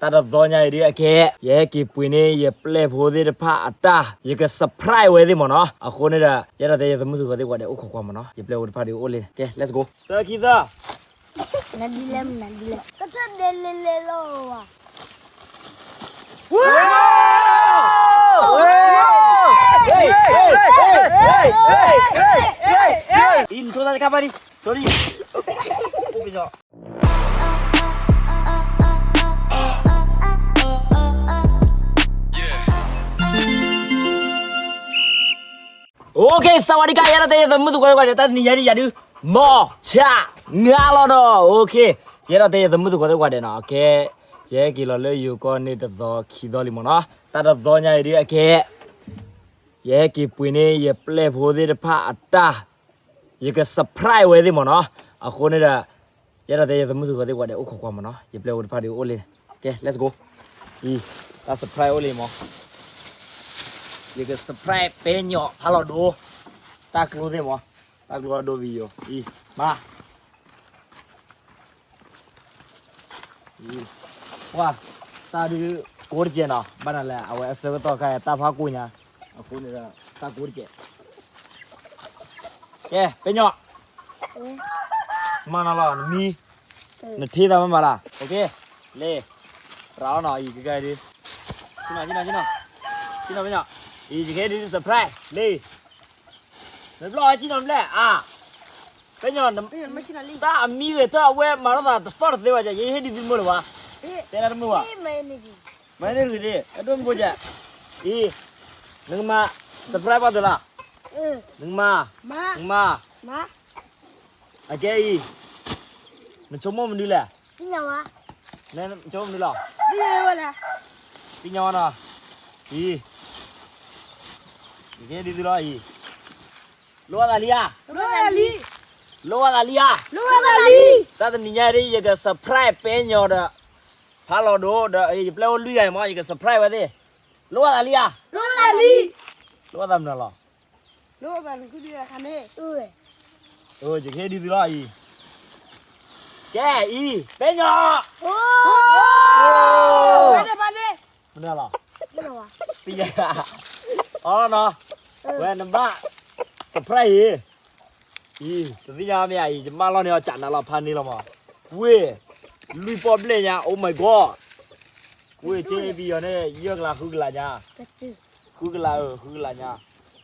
တၢ်တသီညါအံၤဒ်အကဲ, ယဟဲက့ၤပှ့ၤန့ၢ်ယပျဲၢ်ဖိသ့ၣ်တဖၣ်အတၢ်, ယက surprise ဝဲသ့ၣ်မ့ၢ်နီၤ. အဃိန့ၣ်ဒီး ယအဲၣ်ဒိးတဲယသမုၢ်သကိးသ့ၣ်ကိးဂၤဒဲးအိၣ်ခိးကွၢ်မ့ၢ်နီၤ. ယပျဲၢ်ဖိတဖၣ်ဒ်အိၣ်လံ. ကဲ let's go. သၢ ခံ သၢ. နဒ်လဲၣ် နဒ်လဲၣ် ကထၢၣ်ဒဲးလဲၤလဲၤလီၤဝဲ. အံၤ နထိသးတခါဘၣ်ဒံး, ထိဒံး. အိၣ်ပယီၤ. Okay, စဝၤဒံကါ, ယအဲၣ်ဒိးတဲယသမုၢ်သကိးသ့ၣ်ကိးဂၤဒဲး တၢ်တနံၤညါဒ်ယၤဒုး မီၤဆါနါလီၤနီၤ. Okay, ယအဲၣ်ဒိးတဲယသမုၢ်သကိးသ့ၣ်ကိးဂၤဒဲးနီၤ. Okay, ယဟဲက့ၤလီၤလၢယိၤကီၢ်န့ၣ်တသီခံသီလံမ့ၢ်နီၤ. တၢ်တသီညါအံၤဒ်အကဲ, ယဟဲက့ၤပှ့ၤန့ၢ်ယပျဲၢ်ဖိသ့ၣ်တဖၣ်အတၢ်, ယက surprise ဝဲသ့ၣ်မ့ၢ်နီၤ. အဃိန့ၣ်ဒီး ယအဲၣ်ဒိးတဲယသမုၢ်သကိးသ့ၣ်ကိးဂၤဒဲးအိၣ်ခိးကွၢ်မ့ၢ်နီၤ. ယပျဲၢ်ဖိတဖၣ်ဒ်အိၣ်လံ. ကဲ let's go. အံၤ တၢ် surprise အိၣ်လံမ့ၢ်, ယက surprise ပဲညီဖးလီၤဒိ တၢ်ကျိသ့ၣ်မ့ၢ်, တၢ်ကျိအဒိ video အံၤ မၤ ပှၤ တၢ်ဒုးကိးတကဲးနီၤ, ဘၣ်နၤလဲၣ် အဝဲအဆၢကတီၢ်ခါအံၤ တၢ်ဖးကိၢ်ညါ, အဃိန့ၣ်ဒီး တၢ်ကိးတကဲး. ကဲ ပဲညီ, မၤနၤလီၤ နမံ, နထံၣ်တၢ်မၤမၤလၢ်, okay, လ့, ရၤလီၤနီၤ အံၤကကဲဒုး, ဆ့ၣ်နီၤ ဆ့ၣ်နီၤ ဆ့ၣ်နီၤ ပဲညီ, အံၤကကဲဒုး surprise လ့ နဘျီၣ်ဟဲဆ့ၣ်နီၤဘျဲၣ်, အါ, ပဲညီ, တၢ်အမံဂ့ၤ တၢ်အဝဲမၤထီၣ်သးတသီၣ်တသ့ဘၣ်, ယဟ့ၣ်ဒုးသုမုာ်လၢၤဘၣ်, တဲဒၣ်တမုာ်ဘၣ်, မၤန့ၢ်ဂ့ၤဒ့, အဒိၣ်မူကဲ, အံၤ, နကမၤ surprise ပှၤတလါ, နကမၤ, နကမၤ, အကဲအံၤ, နဆိကမိၣ်မနုၤလဲၣ်, နဆိကမိၣ်မနုၤလီၤ, သ့ၣ်ညါဝဲနီၤ, အံၤ, ယကဟ့ၣ်ဒုးသုလီၤအံၤ, လိၣ်ဘၣ်သးလံဧါ, လိၣ်ဘၣ်သးလံဧါ, တၢ်တနံၤညါဒ် ယက surprise ပဲညီဒီး ဖးလီၤဒိဒီး ယပျဲၢ်အိၣ်လွံၢ်ဂၤအံၤမ့ၢ် ယက surprise ဝဲသ့ၣ်, လိၣ်ဘၣ်သးလံဧါ, လိၣ်ဘၣ်သးမနုၤလီၤ, ယကဟ့ၣ်ဒုးသုလီၤအံၤ, ကဲအံၤ ပဲညီ, မနုၤလီၤ, သ့ၣ်ညါ, အီနီၤ, ဝဲနဘၣ် surprise အံၤ, အံၤ တသ့ၣ်ညါမ့ၢ်ဧါအံၤ ယမၢလီၤန့ၢ်အီၤကးနၤလီၤ ဖးန့ၢ်လီၤမး, ဝ့ၢ်, လွံၢ်ပီၣ်ဘျဲၣ်ညါ oh my god, ဝ့ၢ် က့ပယီၤန့ၣ် ယဲၢ်ကလးဃုကလးညါ, ဃုကလးဧၢ ဃုကလးညါ,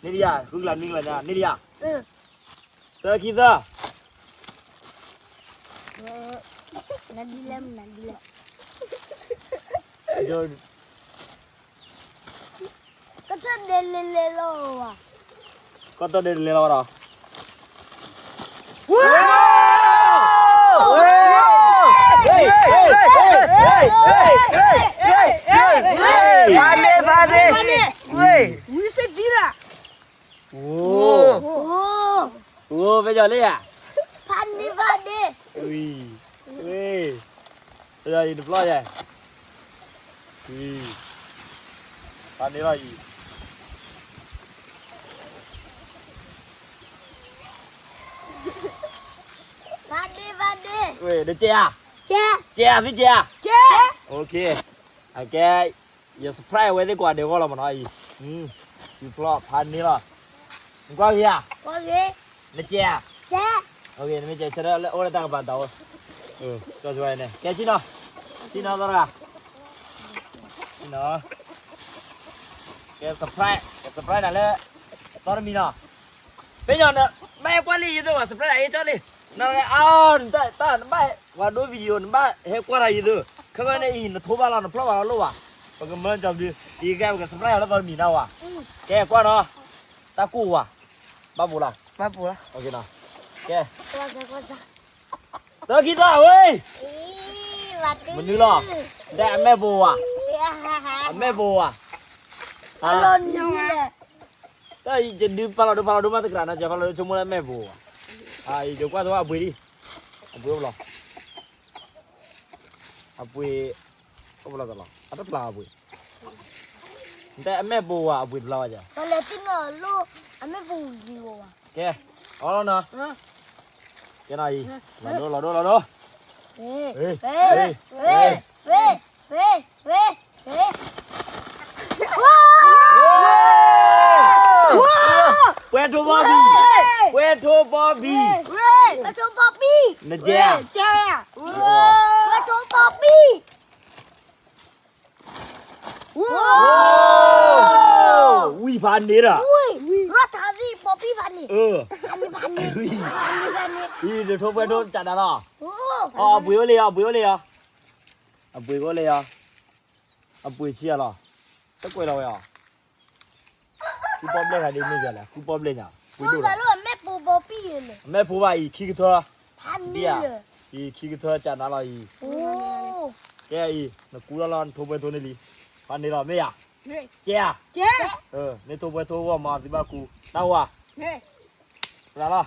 န့ၣ်ဒ်ယၤ ဃုကလးနွံကလးညါ န့ၣ်ဒ်ယၤ, သၢ ခံ သၢ. နဒ်လဲၣ် နဒ်လဲၣ်, ကထၢၣ်ဒဲးလဲၤလဲၤလီၤဝဲ, ကီၢ်တၢ်ဒဲးလဲၤလီၤဝဲဒီး, ဖးန့ၢ် ဖးန့ၢ်, ဝ့ၢ်, ဝံစ့ဒံရ, အိၣ်, အိၣ်, ပဲညီလံဧါ, ဖးန့ၢ် ဖးန့ၢ်, ဝံ, ဝ့ၢ်, ပဲညီအံၤတဘျီယဲ, ဝံ, ဖးန့ၢ်လီၤအံၤ, ဖးန့ၢ် ဖးန့ၢ်, ဝ့ၢ် နကဲဧါ, ကဲဧါ သုကဲဧါ, ကဲ, okay, အကဲ ယ surprise ဝဲသ့ၣ်ကိးဂၤဒဲးအဂီၢ်လီၤမးနီၤအံၤ, ယဖျီၣ်ဖးန့ၢ်လီၤ, နကွၢ်ဂ့ၤဧါ, နကဲဧါ, နမ့ၢ်ကဲဆၢထၢၣ်လၢအိၣ်လၢတၢ်ကပၤတၢ်အိၣ်, ကၠီကၠီဝဲန့ၣ် ကဲဆ့ၣ်နီၤ, ဆ့ၣ်နီၤသရၣ်, ဆ့ၣ်နီၤ, ကဲ surprise, ကဲ surprise နၤလၢ သီတမံၤနီၤ, ပဲညီ, ဘၣ်ဟဲကွၢ်လံယသိးဘၣ် surprise နၤအ့ၣ်ကၠီလံ, နအါ, တၢ်နဘၣ် ပှၤဒိ video နဘၣ်ဟဲကွၢ်တၢ်ယသိး, ခဲကနံၣ်အံၤ နထိဘၣ်လီၤ နဖျီၣ်ဘၣ်လီၤလိၣ်ဘၣ်, ပကမၢကၠီပဒု, အံၤကဲ ပက surprise လၢသီတမံၤနီၤဝဲ, ကဲကွၢ်နီၤ, တၢ်ကိၢ်ဝဲ, ဘၣ်ဘိးလီၤ, ကဲ, တၢ်ခံသီဝဲ, မနုၤလီၤ, ဒ်အမဲာ်ဘိးဝဲ, အမဲာ်ဘိးဝဲ, တၢ်ယဒုးဖးလီၤဒိ ဖးလီၤဒိမးတကြၢးနီၤ ယဖးလီၤဒိဆိကမိၣ်လၢအမဲာ်ဘိးဝဲ, ယကွၢ်သဝဲအပှ့ၤဒံး, အပှ့ၤအိၣ်ဘၣ်လီၤ, အပှ့ၤ, အိၣ်ဘၣ်လီၤတလီၤ အတပျၢ်အပှ့ၤ, နတဲအမဲာ်ဘိးဝဲအပှ့ၤတပျၢ်ဝဲ, ကဲ, အီလီၤနီၤ, ကဲနီၤအံၤ, လီၤဒိ လီၤဒိ လီၤဒိ, ဝ့ၢ်, ဝ့ၢ်, ဝ့ၢ် ဝ့ၢ်, ဝ့ၢ်, ဝ့ၢ်, ဝ့ၢ်, ဝ့ၢ်, ပှဲၤထိဘီဘံၣ်, ဝ့ၢ်, ပှဲၤထိဘီဘံၣ်, ဝ့ၢ်, ပှဲၤထိဘီဘံၣ်, နကဲ, ဝ့ၢ်, ကဲ, ဝ့ၢ်, ပှဲၤထိဘီဘံၣ်, ဝ့ၢ်, ဝံၢ်ဖးန့ၣ်ဒီး, ဝံၢ်, ရၢ်ထးသံၣ်ဘီဘံၣ်ဖးန့ၣ်, အၢ, ဖးန့ၣ်, ဖးန့ၣ်, ဖးန့ၣ်, အံၤ နထိဘှဲထိကးနၤလီၤ, အီ အပှ့ၤအိၣ်လၢယီၤ, အပှ့ၤအိၣ်လၢယီၤ, အပှ့ၤအိၣ်လၢယီၤ, အပှ့ၤဆံးယၤလီၤ, တကွဲးလီၤဝဲအီၤ, ကူပီၣ်ဘျဲၣ်ဂၤဒ်မ့ၢ်ယၤလဲၣ်, ကူပီၣ်ဘျဲၣ်ညါ, ပှ့ၤဒိၣ်လီၤ, အမဲၣ်ဖိဘီဘံၣ်, အမဲၣ်ဖိဘၣ်အံၤ ခံကထၢ, ဒ်ဧါ, အံၤ ခံကထၢကးနၤလီၤအံၤ, ကဲအံၤ နကူလီၤလီၤ နထိဘှဲထိန့ၢ်လံ, ဖးန့ၣ်လီၤ မ့ၢ်ဧါ, ကဲဧါ, မ့ၢ်ထိဘှဲထိဂီၢ်မၤသုဘၣ်ကူ, တၢ်ဟူဧါ, ပြးလီၤ, အံၤ,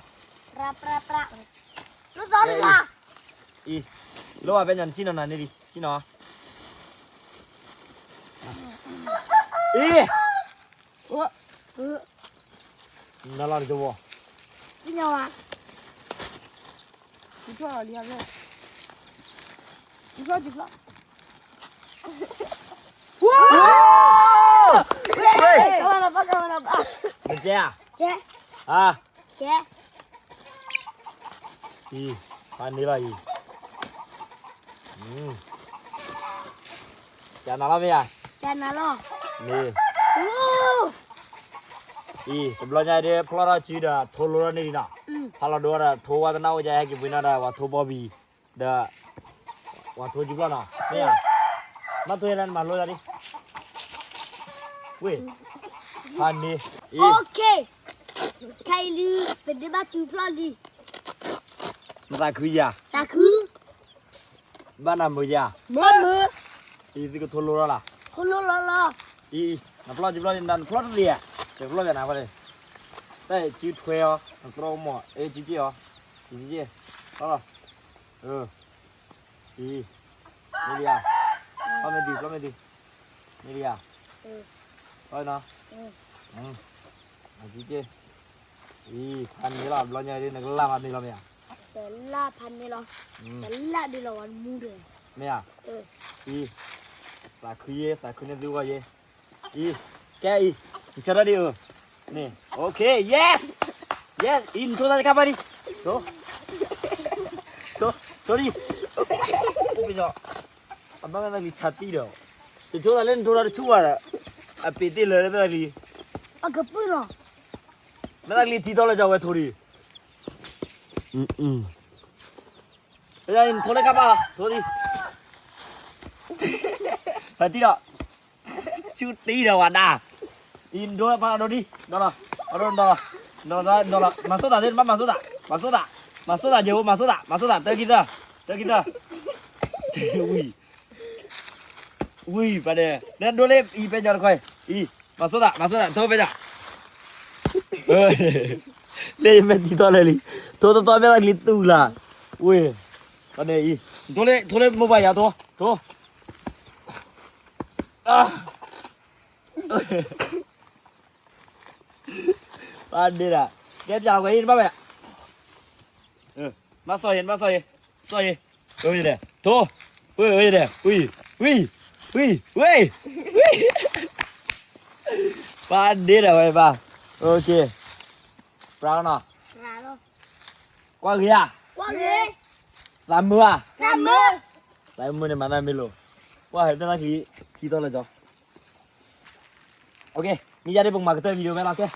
လိၣ်ဘၣ်ဖဲညီနဆံၣ်နီၤနၤန့ၣ်လံ, ဆံၣ်နီၤ, အံၤ နလီၤတကဝီၤ, နကဲဧါ, အံၤ, ဖးန့ၢ်လီၤအံၤ, ကနၤလီၤမ့ၢ်ဧါ, န့ၣ်, အံၤ တဘျီညါဒ်ဖျီၣ်ထီၣ်စုဒီး ထိလိထီၣ်န့ၢ်ဒံးနီၤ, ဖးလီၤဒိဒီးထိဝါသနၢ်အိၣ်ကဟဲက့ၤပှ့ၤနီၣ်ဒီး ပှၤထိဘီဘံၣ်, ဒီး ပှၤထိစုဖျီၣ်နီၤ, မ့ၢ်ဧါ, မ့ၢ်ထိယလဲၣ် နမၤလိယၤဒ်, ဝ့ၢ်, ဖးန့ၢ်, အံၤ ခဲအံၤလံ ပဒ့ဘၣ်စုဖျီၣ်လံ, နသးခုယၤ, သးခု ဘၣ်နၤမုာ်ယၤ, မုာ်, အံၤ သုကထိလိထီၣ်လၢ်, ထိလိလီၤလီၤ, အံၤ နဖျီၣ်စုဖျီၣ်လံ နဖျီၣ်တသ့ဧါ, တဖျီၣ်ယၤနၤဖဲလဲၣ်, တၢ်စုထွဲအီၤ နကြိၣ်မီၢ် အ့ စုက့ၢ်အီၤ, စုက့ၢ်, အံၤ မ့ၢ်ဒံးဧါ, ဖျီၣ်မ့ၢ်ဒံး ဖျီၣ်မ့ၢ်ဒံး, မ့ၢ်ဒံးဧါ, ဖျီၣ်နီၤ, အံၤ ဖးန့ၢ်လီၤ ဘျီညါဒ် နကလၢ်ဖးန့ၢ်လီၤမ့ၢ်ဧါ, လၢ်ဖးန့ၢ်လီၤ, လၢ်ဒ်လီၤဝဲမူဒီး, မ့ၢ်ဧါ, အံၤ သးခုယဲ သးခုန့ၢ်သုဂီၢ်ယဲ, အံၤ ကဲအံၤ နဆၢထၢၣ်ဒံးအၢ, န့ၣ် okay yes, yes အံၤ နထိသးတခါဘၣ်ဒံး, ထိ ထိ ထိဒံး, အိၣ်ပညီ အဘၣ်မ့ၢ်သးလံဆါတံၢ်ဒီး, တဆိသးလၢနထိဒီးတဆူၣ်ဘၣ်ဒီး, အပ့ၤတ့ၢ်လၢမ့ၢ်သးလံ, အကပုၢ်လီၤ, မ့ၢ်သးလံထံထီၣ်လၢကီဝဲထိဒံး, နထိလၢခါဘၣ်လီၤ ထိဒံး, ဖးတံၢ်ဒီး ဆူတံၢ်ဒီးဝဲဒၣ်, အံၤ နဒိဖးဒိဒံး, ဒီးလီၤ, ဒီးလီၤ, ဒီးလီၤ, မၤစိသးသ့ၣ်တဖၣ် မၤစိသး, မၤစိသး, မၤစိသးယဲၢ်ဧိၤ မၤစိသး, မၤစိသး တၢ်ခံတၢ်, တၢ်ခံတၢ်, ဝံၤ, ဝံၤ ပှၤဒဲး နဒိလၢအံၤပဲညီတခီအံၤ, အံၤ မၤစိသး မၤစိသး ထိပဲညီ, လၢယမဲာ်ထံထီၣ်လၢလံ, ထိသီသီမ့ၢ်သးလံသူၣ်လၢ်, ဝံၤ, ပှၤဒဲးအံၤ, ထိလၢ ထိလၢမိၢ်ပှၢ်ယၤထိ, ထိ ပှၤဒ့ဒၣ်, ကဲပျးလီၤကွဲးအံၤတဘၣ်ဝဲ, မၤစီၢ်ယဲ မၤစီၢ်ယဲ, စီၢ်ယဲ, ဝဲဒဲး, ထိ, ဝဲဒဲး, ဝံၤ, ဝံၤ, ဝံၤ, ဝံၤ, ဝံၤ, ပှၤဒ့ဒၣ်ဝဲဘၣ်, okay, ပြးနီၤ, ကွၢ်ဂ့ၤဧါ, သးမုာ်ဧါ, သးမုာ်န့ၣ်မၤတၢ်မ့ၢ်လိၤ, ကွၢ်ဟဲတၢ်သၣ်ချံ ထံထီၣ်လၢကီ Okay, မ့ၢ်ယါဒ်ပကမၤကတၢၢ် video ဖဲလီၤ, ကဲ,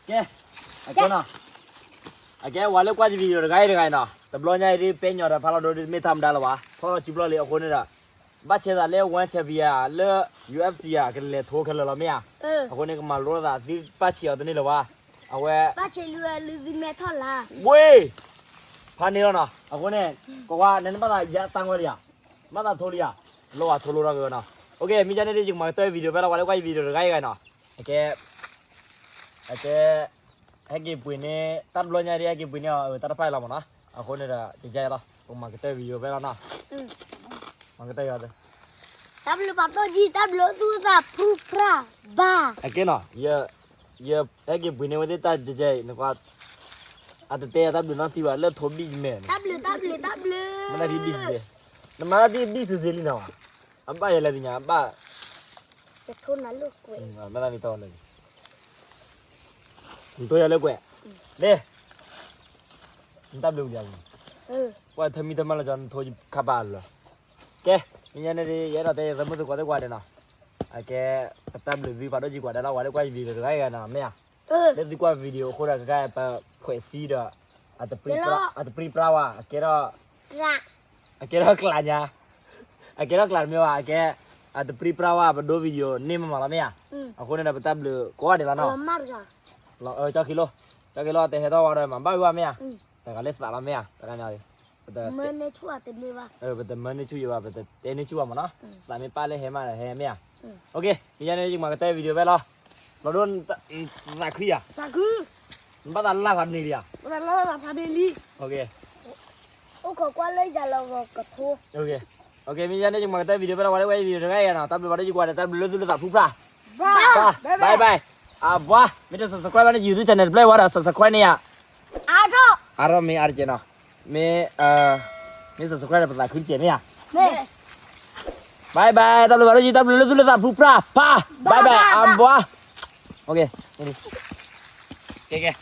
ကဲ, အကဲနီၤ, အကဲ ဝဲလၢကွၢ်ယ video တဂၤအံၤတဂၤအံၤနီၤ, တဘျီညါအံၤဒ် ပဲညီဒီးဖးလီၤဒိဒ် တမ့ၢ်ထီမဒါလၢၤဘၣ်, ထီထီၣ်စုဖျီၣ်လံအဃိန့ၣ်ဒီး, ဘၣ်ဆဲးသးလၢ one champion လၢ ယူအဲဖ်စံ ဧါ ကလဲၤထိခဲလၢာ်လီၤမ့ၢ်ဧါ, အဃိန့ၣ် ကမၤလိသး သုဘၣ်ဆဲးအီၤတန့ၢ်လၢၤဘၣ်, အဝဲ ဘၣ်ဆဲးလၢ ဝ့ၢ်, ဖးန့ၢ်လီၤနီၤ, အဃိန့ၣ် ကဝါ နနဘၣ်သးယါသးဝဲလံဧါ, ဘၣ်သးထိလံဧါ, လိၣ်ဝဲထိလိထီၣ်က့ၤဝဲနီၤ, okay မ့ၢ်ယါန့ၣ်ဒ် ယကမၤကတၢၢ် video ဖဲလီၤ ဝဲလၢကွၢ်ယ video တဂၤအံၤတဂၤအံၤနီၤ, အကဲ အကဲ ဟဲက့ၤပှ့ၤန့ၢ် တၢ်တဘျီညါဒ် ဟဲက့ၤပှ့ၤန့ၢ်အီၤ တၢ်တဖၣ်အံၤလီၤမ့ၢ်နီၤ, အဃိန့ၣ်ဒီး ကယါလီၤ ပကမၤကတၢၢ် video ဖဲလီၤနီၤ, မၤကတၢၢ်ယၤ, တၢ်ဘျုးဖးဒိၣ်ကံ တၢ်ဘျုးသူၣ်သးဖုဖရၣ်ဘၣ်, အကဲနီၤ, ယဟဲက့ၤပှ့ၤန့ၢ်ဝဲသ့ၣ်တၢ်ကဲကဲအံၤ နကွၢ်, အတတဲယၤတၢ်ဘျုးနီတထံၣ်ဘၣ် လၢထိဘံၣ်ယမဲာ်န့ၣ်, တၢ်ဘျုး တၢ်ဘျုး တၢ်ဘျုး, မ့ၢ်တၢ်ဒ်ဘံၣ်စ့, နမၤတၢ်ဒ်ဘံၣ်စ့စ့လံနီၤ, အဘၣ်ယဲလဲၤသ့ၣ်ညါ အဘၣ် ယထိနၤလၢကွဲး မ့ၢ်သးမ့ၢ်တီလၢ နထိယၤလၢကွဲး လၢ နတၢ်ဘျုးပူၤလံ ပှၤထမံၤတမၤလၢကၠီ နထိခါပာ်လၢ ကဲ မ့ၢ်ညါန့ၣ် ယအဲၣ်ဒိးတဲယသမုၢ်သကိးသ့ၣ်ကွၢ်ဒဲးနီၤ အကဲ ပတၢ်ဘျုးသုဖးဒိၣ်ကံကွၢ်ဒဲးလီၤ ဝဲလၢကွၢ်ယ video တဂၤအံၤနီၤ မ့ၢ်ဧါ လၢသုကွၢ် video အဃိဒီး ကကဲပဖှဲးစံဒီး အတပြံပြါဝဲ အကဲထီၣ် အကဲထီၣ်ကျးညါ အကဲထီၣ်ကျးတမ့ၢ်ဘၣ် အကဲ အတပြံပြါဝဲ ပဒိ video န့ၢ်မးမးလီၤမ့ၢ်ဧါ အဃိန့ၣ်ဒီး ပတၢ်ဘျုးကိးဂၤဒဲးလီၤနီၤ ကၠီက့လိ ကၠီက့လိ အတဟဲထီၣ်ဝဲဒီးမၤဘၣ်ဝဲမ့ၢ်ဧါ တဂၤလၢသးလီၤမ့ၢ်ဧါ တဂၤညါ ပတမၢန့ၢ်ဆူၣ်ဘၣ် ပတတဲန့ၢ်ဆူၣ်ဘၣ်မးနီၤ သးမ့ၢ်ပၢ်လၢဟဲမးဒီးဟဲမ့ၢ်ဧါ မ့ၢ်ညါန့ၣ် ယမၤကတၢၢ် video ဖဲလီၤ လီၤဒိ သးခုဧါ နဘၣ်သးလၢ်ဖးန့ၢ်လံဧါ အိၣ်ခိးကွၢ်လၢယၤလီၤဂီၤကထိ မ့ၢ်ညါန့ၣ် ယမၤကတၢၢ် video ဖဲလီၤ ဝဲလၢကွၢ် video တဂၤအံၤနီၤ တၢ်ဘျုးဖးဒိၣ်ကံကွၢ်ဒဲး တၢ်ဘျုးလၢသုလၢသးဖူဖျါ bye bye အဘှါ မ့ၢ်တ subscribe ဘၣ်န့ၣ် YouTube channel တဖျၢၣ်ဝဲဒီး subscribe န့ၢ်ယၤ အါထီၣ် အါထီၣ်မ့ၢ်အါတကဲးနီၤ မ့ၢ် မ့ၢ် subscribe ဒီးပသးခုတကဲးမ့ၢ်ဧါ bye bye တၢ်ဘျုးဖးဒိၣ်ကံ တၢ်ဘျုးလၢသုလၢသးဖူဖျါ bye bye အဘှါ ကဲကဲ